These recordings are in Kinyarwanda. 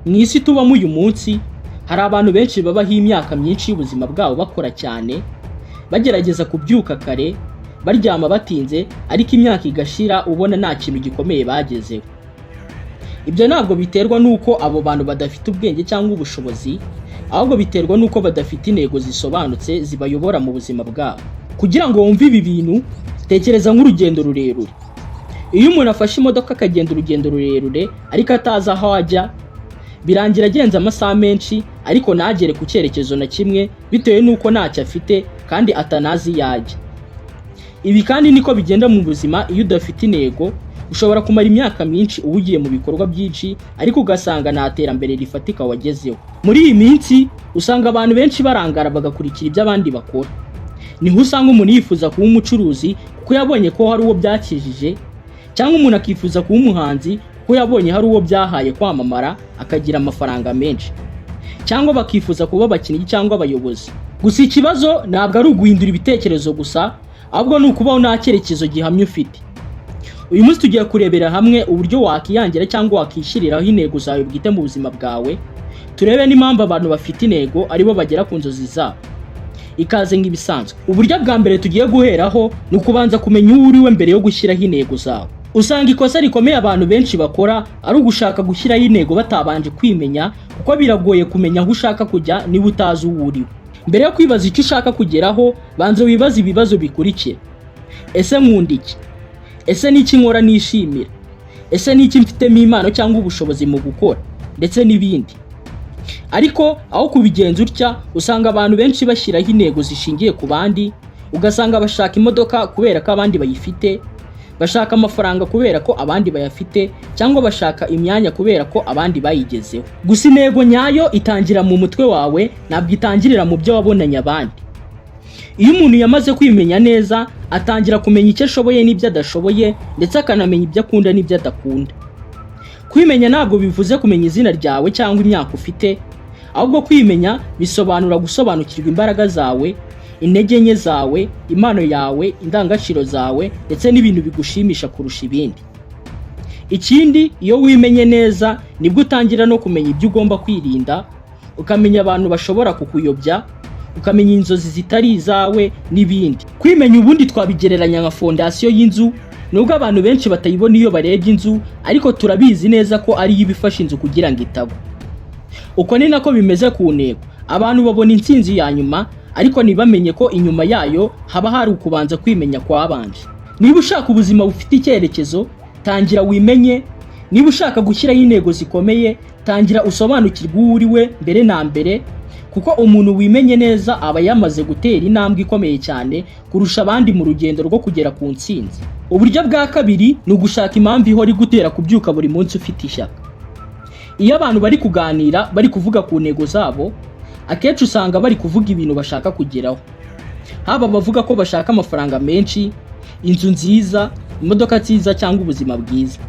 Mu isi tubamo uyu munsi, hari abantu benshi babaho imyaka myinshi y'ubuzima bwabo bakora cyane, bagerageza kubyuka kare, baryama batinze, ariko imyaka igashira ubona nta kintu gikomeye bagezeho. Ibyo ntabwo biterwa n'uko abo bantu badafite ubwenge cyangwa ubushobozi, ahubwo biterwa n'uko badafite intego zisobanutse zibayobora mu buzima bwabo. Kugira ngo wumve ibi bintu, tekereza nk'urugendo rurerure. Iyo umuntu afashe imodoka akagenda urugendo rurerure ariko atazi aho ajya, birangira agenze amasaha menshi ariko ntagere ku cyerekezo na kimwe, bitewe n'uko ntacyo afite kandi atanazi iyo ajya. Ibi kandi niko bigenda mu buzima. Iyo udafite intego, ushobora kumara imyaka myinshi uhugiye mu bikorwa byinshi, ariko ugasanga nta terambere rifatika wagezeho. Muri iyi minsi usanga abantu benshi barangara, bagakurikira ibyo abandi bakora. Niho usanga umuntu yifuza kuba umucuruzi kuko yabonye ko hari uwo byakijije, cyangwa umuntu akifuza kuba umuhanzi kuko yabonye hari uwo byahaye kwamamara akagira amafaranga menshi, cyangwa bakifuza kuba abakinnyi cyangwa abayobozi. Gusa ikibazo ntabwo ari uguhindura ibitekerezo gusa, ahubwo ni ukubaho nta cyerekezo gihamye ufite. Uyu munsi tugiye kurebera hamwe uburyo wakiyangira cyangwa wakishyiriraho intego zawe bwite mu buzima bwawe, turebe n'impamvu abantu bafite intego aribo bagera ku nzozi zabo. Ikaze nk'ibisanzwe. Uburyo bwa mbere tugiye guheraho ni ukubanza kumenya uwo uriwe mbere yo gushyiraho intego zawe. Usanga ikosa rikomeye abantu benshi bakora ari ugushaka gushyiraho intego batabanje kwimenya, kuko biragoye kumenya aho ushaka kujya niba utazi uwo uriwe. Mbere yo kwibaza icyo ushaka kugeraho, banza wibaze ibibazo bikurikira: Ese nkunda iki? Ese ni iki nkora nishimira? Ese ni iki mfitemo impano cyangwa ubushobozi mu gukora? Ndetse n'ibindi. Ariko aho kubigenza utya, usanga abantu benshi bashyiraho intego zishingiye ku bandi. Ugasanga bashaka imodoka kubera ko abandi bayifite, bashaka amafaranga kubera ko abandi bayafite, cyangwa bashaka imyanya kubera ko abandi bayigezeho. Gusa intego nyayo itangira mu mutwe wawe, ntabwo itangirira mu byo wabonanye abandi. Iyo umuntu yamaze kwimenya neza, atangira kumenya icyo ashoboye n'ibyo adashoboye, ndetse akanamenya ibyo akunda n'ibyo adakunda. Kwimenya ntabwo bivuze kumenya izina ryawe cyangwa imyaka ufite, ahubwo kwimenya bisobanura gusobanukirwa imbaraga zawe, intege nke zawe, impano yawe, indangagaciro zawe, ndetse n'ibintu bigushimisha kurusha ibindi. Ikindi, iyo wimenye neza nibwo utangira no kumenya ibyo ugomba kwirinda, ukamenya abantu bashobora kukuyobya, ukamenya inzozi zitari izawe n'ibindi. Kwimenya ubundi twabigereranya nka fondasiyo y'inzu. Nubwo abantu benshi batayibona iyo barebye inzu, ariko turabizi neza ko ariyo iba ifasha inzu kugira ngo itagwa. Uko ni nako bimeze ku ntego. Abantu babona intsinzi ya nyuma, ariko ntibamenye ko inyuma yayo haba hari ukubanza kwimenya kwabanje. Niba ushaka ubuzima bufite icyerekezo, tangira wimenye. Niba ushaka gushyiraho intego zikomeye, tangira usobanukirwe uwo uri we mbere na mbere, kuko umuntu wimenye neza aba yamaze gutera intambwe ikomeye cyane kurusha abandi mu rugendo rwo kugera ku ntsinzi. Uburyo bwa kabiri ni ugushaka impamvu ihora igutera kubyuka buri munsi ufite ishyaka. Iyo abantu bari kuganira, bari kuvuga ku ntego zabo, akenshi usanga bari kuvuga ibintu bashaka kugeraho, haba abavuga ko bashaka amafaranga menshi, inzu nziza, imodoka nziza cyangwa ubuzima bwiza.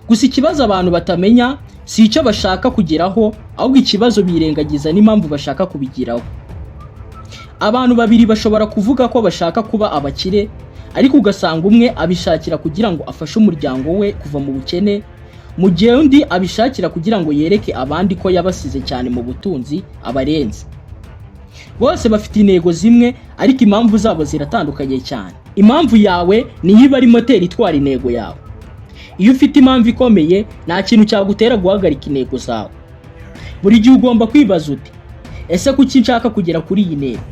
Gusa ikibazo abantu batamenya si icyo bashaka kugeraho, ahubwo ikibazo birengagiza n'impamvu bashaka kubigeraho. Abantu babiri bashobora kuvuga ko bashaka kuba abakire, ariko ugasanga umwe abishakira kugira ngo afashe umuryango we kuva mu bukene, mu gihe undi abishakira kugira ngo yereke abandi ko yabasize cyane mu butunzi, abarenze. Bose bafite intego zimwe, ariko impamvu zabo ziratandukanye cyane. Impamvu yawe niyo iba ari moteri itwara intego yawe. Iyo ufite impamvu ikomeye, nta kintu cyagutera guhagarika intego zawe. Buri gihe ugomba kwibaza uti: "Ese kuki nshaka kugera kuri iyi ntego?"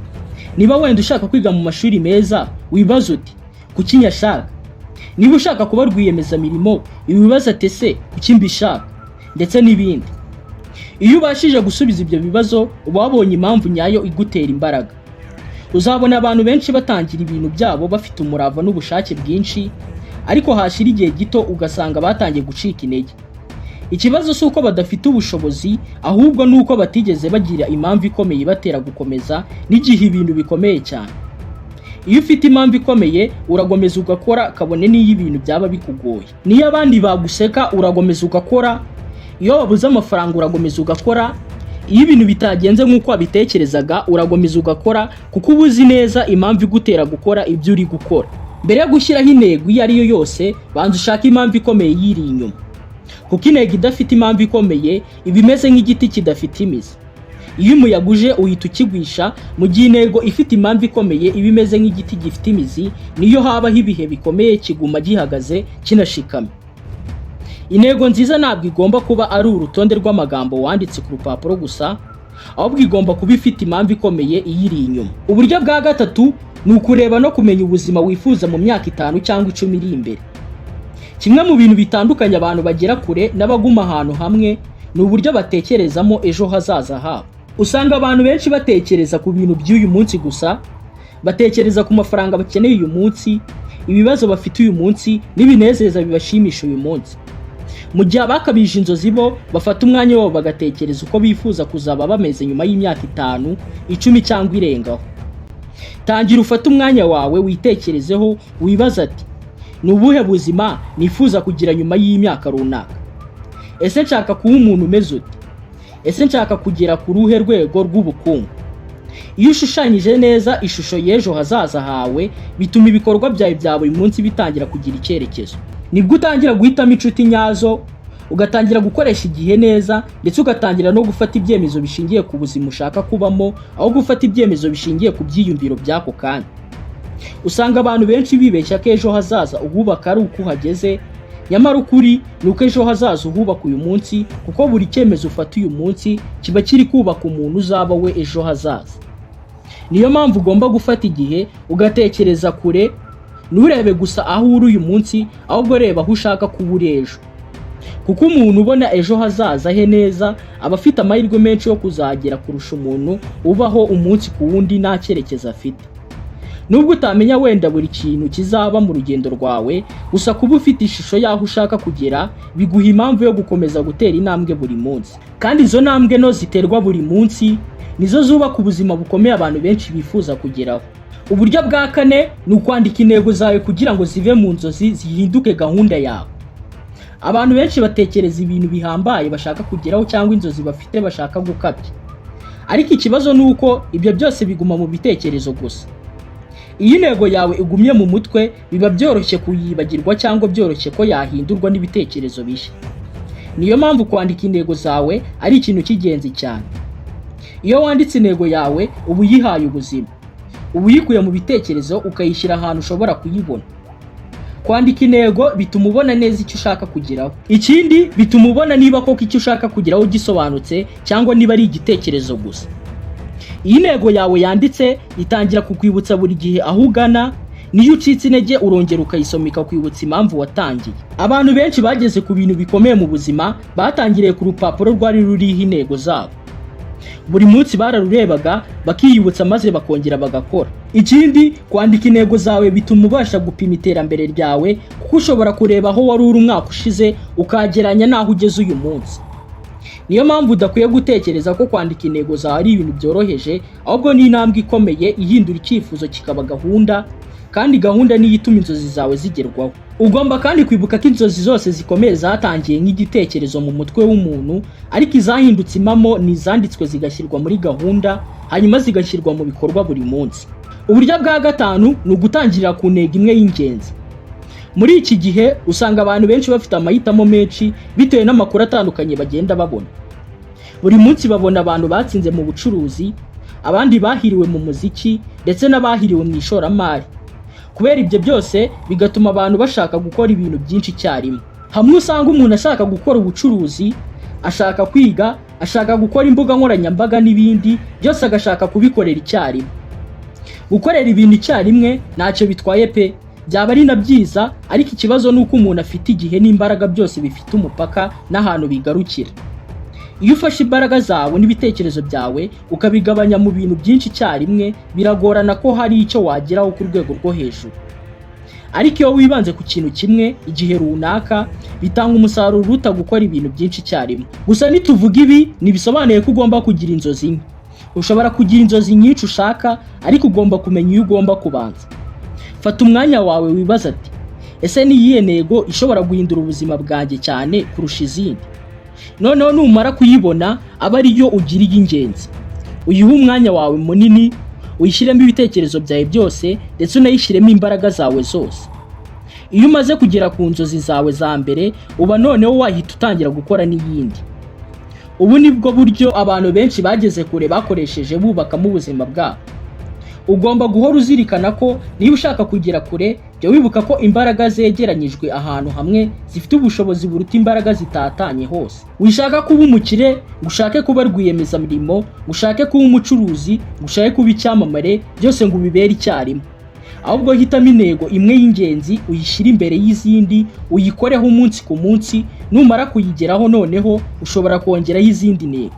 Niba wenda ushaka kwiga mu mashuri meza, wibaza uti: "Kuki nyashaka?" Niba ushaka kuba rwiyemezamirimo, wibaza ati: "Ese kuki mbishaka?" Ndetse n'ibindi. Iyo ubashije gusubiza ibyo bibazo, uba wabonye impamvu nyayo igutera imbaraga. Uzabona abantu benshi batangira ibintu byabo bafite umurava n'ubushake bwinshi, ariko hashira igihe gito ugasanga batangiye gucika intege. Ikibazo si uko badafite ubushobozi, ahubwo ni uko batigeze bagira impamvu ikomeye ibatera gukomeza n'igihe ibintu bikomeye cyane. Iyo ufite impamvu ikomeye, urakomeza ugakora kabone n'iyo ibintu byaba bikugoye. Niyo abandi baguseka, urakomeza ugakora. Iyo wabuze amafaranga, urakomeza ugakora. Iyo ibintu bitagenze nk'uko wabitekerezaga, urakomeza ugakora, kuko uba uzi neza impamvu igutera gukora ibyo uri gukora. Mbere yo gushyiraho intego iyo ari yo yose, banza ushake impamvu ikomeye yiri inyuma. Kuko intego idafite impamvu ikomeye iba imeze nk'igiti kidafite imizi. Iyo umuyaga uje uhita ukigwisha, mu gihe intego ifite impamvu ikomeye iba imeze nk'igiti gifite imizi. Niyo habaho ibihe bikomeye, kiguma gihagaze kinashikamye. Intego nziza ntabwo igomba kuba ari urutonde rw'amagambo wanditse ku rupapuro gusa, ahubwo igomba kuba ifite impamvu ikomeye iyiri inyuma. Uburyo bwa gatatu ni ukureba no kumenya ubuzima wifuza mu myaka 5 cyangwa 10 iri imbere. Kimwe mu bintu bitandukanye abantu bagera kure n'abaguma ahantu hamwe ni uburyo batekerezamo ejo hazaza habo. Usanga abantu benshi batekereza ku bintu by'uyu munsi gusa. Batekereza ku mafaranga bakeneye uyu munsi, ibibazo bafite uyu munsi n'ibinezeza bibashimisha uyu munsi, mu gihe abakabije inzozi bo bafata umwanya wabo bagatekereza uko bifuza kuzaba bameze nyuma y'imyaka 5, 10 cyangwa irengaho. Tangira ufate umwanya wawe witekerezeho, wibaza ati: "Ni ubuhe buzima nifuza kugira nyuma y'imyaka runaka? Ese nshaka kuba umuntu umeze ute? Ese nshaka kugera ku ruhe rwego rw'ubukungu?" Iyo ushushanyije neza ishusho y'ejo hazaza hawe, bituma ibikorwa byawe bya buri munsi bitangira kugira icyerekezo. Nibwo utangira guhitamo inshuti nyazo, ugatangira gukoresha igihe neza, ndetse ugatangira no gufata ibyemezo bishingiye ku buzima ushaka kubamo, aho gufata ibyemezo bishingiye ku byiyumviro by'ako kanya. Usanga abantu benshi bibeshya ko ejo hazaza uhubaka ari uko uhageze, nyamara ukuri ni uko ejo hazaza uhubaka uyu munsi, kuko buri cyemezo ufata uyu munsi kiba kiri kubaka umuntu uzaba we ejo hazaza. Niyo mpamvu ugomba gufata igihe ugatekereza kure. Nturebe gusa aho uri uyu munsi, ahubwo reba aho ushaka kuba uri ejo, kuko umuntu ubona ejo hazaza he neza aba afite amahirwe menshi yo kuzagera kurusha umuntu ubaho umunsi ku wundi nta cyerekezo afite. Nubwo utamenya wenda buri kintu kizaba mu rugendo rwawe, gusa kuba ufite ishusho y'aho ushaka kugera biguha impamvu yo gukomeza gutera intambwe buri munsi. Kandi izo ntambwe nto ziterwa buri munsi nizo zubaka ubuzima bukomeye abantu benshi bifuza kugeraho. Uburyo bwa kane ni ukwandika intego zawe kugira ngo zive mu nzozi zihinduke gahunda yawe. Abantu benshi batekereza ibintu bihambaye bashaka kugeraho cyangwa inzozi bafite bashaka gukabya, ariko ikibazo ni uko ibyo byose biguma mu bitekerezo gusa. Iyo intego yawe igumye mu mutwe, biba byoroshye kuyibagirwa cyangwa byoroshye ko yahindurwa n'ibitekerezo bishya. Niyo mpamvu kwandika intego zawe ari ikintu cy'ingenzi cyane. Iyo wanditse intego yawe, uba uyihaye ubuzima, uba uyikuye mu bitekerezo ukayishyira ahantu ushobora kuyibona. Kwandika intego bituma ubona neza icyo ushaka kugeraho. Ikindi, bituma ubona niba koko icyo ushaka kugeraho gisobanutse cyangwa niba ari igitekerezo gusa. Iyo intego yawe yanditse, itangira kukwibutsa buri gihe aho ugana. Niyo ucitse intege, urongera ukayisoma ikakwibutsa impamvu watangiye. Abantu benshi bageze ku bintu bikomeye mu buzima batangiriye ku rupapuro rwari ruriho intego zabo. Buri munsi bararurebaga bakiyibutsa, maze bakongera bagakora. Ikindi, kwandika intego zawe bituma ubasha gupima iterambere ryawe, kuko ushobora kureba aho wari uri umwaka ushize ukageranya n'aho ugeze uyu munsi. Niyo mpamvu udakwiye gutekereza ko kwandika intego zawe ari ibintu byoroheje, ahubwo ni intambwe ikomeye ihindura icyifuzo kikaba gahunda, kandi gahunda niyo ituma inzozi zawe zigerwaho. Ugomba kandi kwibuka ko inzozi zose zikomeye zatangiye nk'igitekerezo mu mutwe w'umuntu, ariko izahindutse impamo ni izanditswe zigashyirwa muri gahunda, hanyuma zigashyirwa mu bikorwa buri munsi. Uburyo bwa gatanu ni ugutangirira ku ntego imwe y'ingenzi. Muri iki gihe usanga abantu benshi bafite amahitamo menshi bitewe n'amakuru atandukanye bagenda babona buri munsi. Babona abantu batsinze mu bucuruzi, abandi bahiriwe mu muziki, ndetse n'abahiriwe mu ishoramari. Kubera ibyo byose, bigatuma abantu bashaka gukora ibintu byinshi icyarimwe. Hamwe usanga umuntu ashaka gukora ubucuruzi, ashaka kwiga, ashaka gukora imbuga nkoranyambaga n'ibindi byose, agashaka kubikorera icyarimwe. Gukorera ibintu icyarimwe ntacyo bitwaye pe, byaba ari na byiza, ariko ikibazo ni uko umuntu afite igihe n'imbaraga byose bifite umupaka n'ahantu bigarukira. Iyo ufashe imbaraga zawe n'ibitekerezo byawe ukabigabanya mu bintu byinshi icyarimwe, biragorana ko hari icyo wageraho ku rwego rwo hejuru. Ariko iyo wibanze ku kintu kimwe igihe runaka, bitanga umusaruro uruta gukora ibintu byinshi icyarimwe. Gusa nituvuga ibi, ntibisobanuye ko ugomba kugira inzozi nke. Ushobora kugira inzozi nyinshi ushaka, ariko ugomba kumenya iyo ugomba kubanza. Fata umwanya wawe wibaza ati: "Ese ni iyihe ntego ishobora guhindura ubuzima bwanjye cyane kurusha izindi?" Noneho numara kuyibona, aba ariyo ugira iy'ingenzi, uyihe umwanya wawe munini, uyishyiremo ibitekerezo byawe byose, ndetse unayishyiremo imbaraga zawe zose. Iyo umaze kugera ku nzozi zawe za mbere, uba noneho wahita utangira gukora n'iyindi. Ubu ni bwo buryo abantu benshi bageze kure bakoresheje bubakamo ubuzima bwabo. Ugomba guhora uzirikana ko niba ushaka kugera kure, jya wibuka ko imbaraga zegeranyijwe ahantu hamwe zifite ubushobozi buruta imbaraga zitatanye hose. Wishaka kuba umukire ngo ushake kuba rwiyemezamirimo, ngo ushake kuba umucuruzi, ngo ushake kuba icyamamare, byose ngo ubibere icyarimwe. Ahubwo hitamo intego imwe y'ingenzi, uyishyire imbere y'izindi, uyikoreho umunsi ku munsi. Numara kuyigeraho, noneho ushobora kongeraho izindi ntego.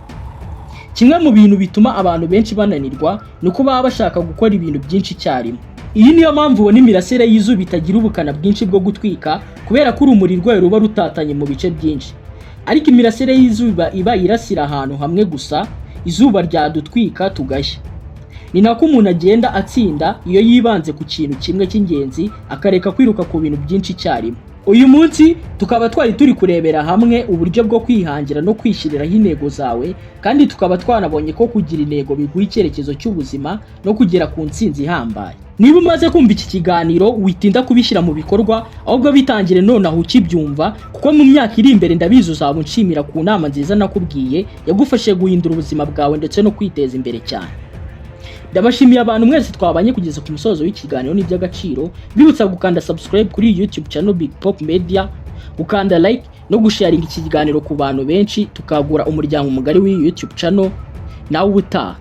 Kimwe mu bintu bituma abantu benshi bananirwa ni uko baba bashaka gukora ibintu byinshi icyarimwe. Iyi niyo mpamvu ubona imirasire y'izuba itagira ubukana bwinshi bwo gutwika, kubera ko urumuri rwayo ruba rutatanye mu bice byinshi. Ariko imirasire y'izuba iba irasira ahantu hamwe gusa, izuba ryadutwika tugashya. Ni nako umuntu agenda atsinda iyo yibanze ku kintu kimwe cy'ingenzi, akareka kwiruka ku bintu byinshi icyarimwe. Uyu munsi tukaba twari turi kurebera hamwe uburyo bwo kwihangira no kwishyiriraho intego zawe, kandi tukaba twanabonye ko kugira intego biguha icyerekezo cy'ubuzima no kugera ku ntsinzi ihambaye. Niba umaze kumva iki kiganiro, witinda kubishyira mu bikorwa, ahubwo bitangire nonaha ukibyumva, kuko mu myaka iri imbere ndabizi uzaba unshimira ku nama nziza nakubwiye yagufashije guhindura ubuzima bwawe ndetse no kwiteza imbere cyane. Ndabashimiye abantu mwese twabanye kugeza ku musozo w'ikiganiro, n'iby'agaciro. Bibutsa gukanda subscribe kuri YouTube channel Big Pop Media, gukanda like no gusharinga iki kiganiro ku bantu benshi, tukagura umuryango mugari w'iyi YouTube channel. Nawe ubutaha.